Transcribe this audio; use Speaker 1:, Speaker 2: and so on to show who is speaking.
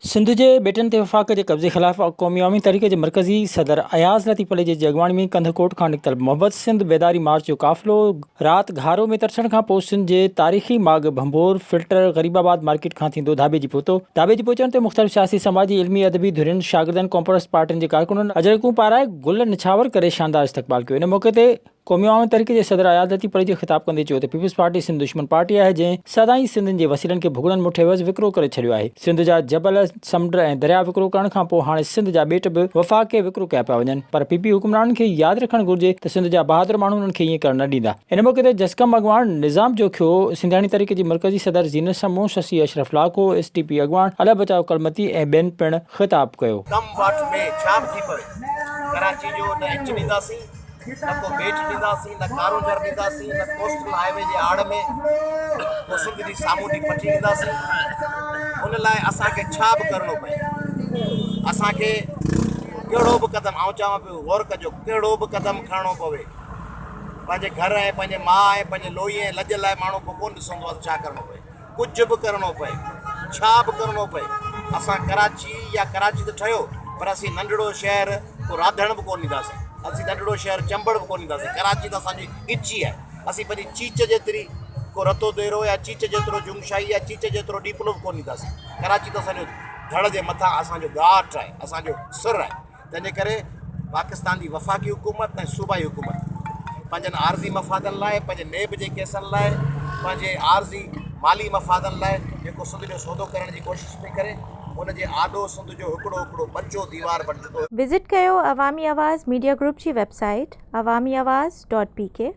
Speaker 1: سنڌ جي ٻيٽن تي وفاق جي قبضي خلاف قومي عوامي تحريڪ جي مرڪزي صدر اياز لطيف پليجي جي اڳواڻي ۾ ڪنڌڪوٽ کان نڪتل محبت سنڌ بيداري مارچ جو قافلو رات گهارو ۾ ترسڻ کان پوء سنڌ جي تاريخي ماڳ ڀنڀور فلٽر غريب آباد مارڪيٽ کان ٿيندو ڌاٻيجي پهتو. ڌاٻيجي پهچڻ تي مختلف سياسي سماجي علمي ادبي ڌرين شاگردن قومپرست پارٽين جي ڪارڪنن اجرڪون پارائي گل نڇاور ڪري شاندار استقبال ڪيو ان موقعي تي قومي عوامي تحريڪ جي صدر اياز لطيف پليجي خطاب ڪندي چيو ته پيپلز پارٽي سنڌ دشمن پارٽي آهي جنهن سدائين سنڌين جي وسيلن کي ڀڳڙن مٺ عيوض وڪرو ڪري ڇڏيو آهي، سنڌ جا جبل، سمنڊ ۽ درياء وڪرو ڪرڻ کان پوء هاڻي سنڌ جا ٻيٽ به وفاق کي وڪرو ڪيا پيا وڃن پر پي پي حڪمرانن کي ياد رکڻ گهرجي ته سنڌ جا بهادر ماڻهو انهن کي ائين ڪرڻ نه ڏيندا. ان موقعي تي جسقم اڳواڻ نظام جوکيو، سنڌياڻي تحريڪ جي مرڪزي صدر Zeenat Samoon, Sassi Ashraf Lakho, S T P اڳواڻ الهه بچايو ڪلمتي ۽ ٻين پڻ خطاب ڪيو.
Speaker 2: ڪم واٽ ۾ ڇا به ٿي پوي ڪراچي جو نه انچ ڏينداسين. نه ڪو ٻيٽ ڏينداسين، نه ڪارونجهر ڏينداسين، نه ڪوسٽل هاء وي جي آڙ ۾ ڪو سنڌ جي سامونڊي پٽي ڏينداسين. ان لاء اسان کي ڇا به ڪرڻو پئي، اسان کي ڪهڙو به قدم، آئون چوان پيو غور ڪجو، ڪهڙو به قدم کڻڻو پوي، پنهنجي گهر ۽ پنهنجي ماء ۽ پنهنجي لوئي ۽ لڄ لاء ماڻهو پوء ڪونه ڏسندو آهي ته ڇا ڪرڻو پئي. ڪجهه به ڪرڻو پئي، ڇا به ڪرڻو پئي، اسان ڪراچي يا ڪراچي ته ٺهيو پر اسين ننڍڙو شهر ڪو راڌڻ به ڪونه ڏينداسين، اسين ننڍڙو شهر چمبڙ به ڪونه ڏينداسين، ڪراچي ته اسان جي ڳچي آهي، اسين پنهنجي چيچ جيتري ڪو رتو ديرو يا چيچ جيترو جنگشاهي يا چيچ جيترو ڏيپلو به ڪونه ڏينداسين، ڪراچي ته اسان جو ڌڙ جي مٿان اسان جو ڳاٽ آهي، اسان جو سر آهي. تنهن جي ڪري پاڪستان جي وفاقي حڪومت ۽ صوبائي حڪومت پنهنجن عارضي مفادن لاء پنهنجي نيب جي ڪيسن لاء پنهنجي عارضي مالي مفادن لاء جيڪو سنڌ جو سودو ڪرڻ جي ڪوشش پئي ڪري ان جي آڏو سنڌ جو هڪڙو هڪڙو ٻچو ديوار بڻجندو.
Speaker 3: وزٽ ڪيو عوامي آواز ميڊيا گروپ جي website Awami Awaz dot P K.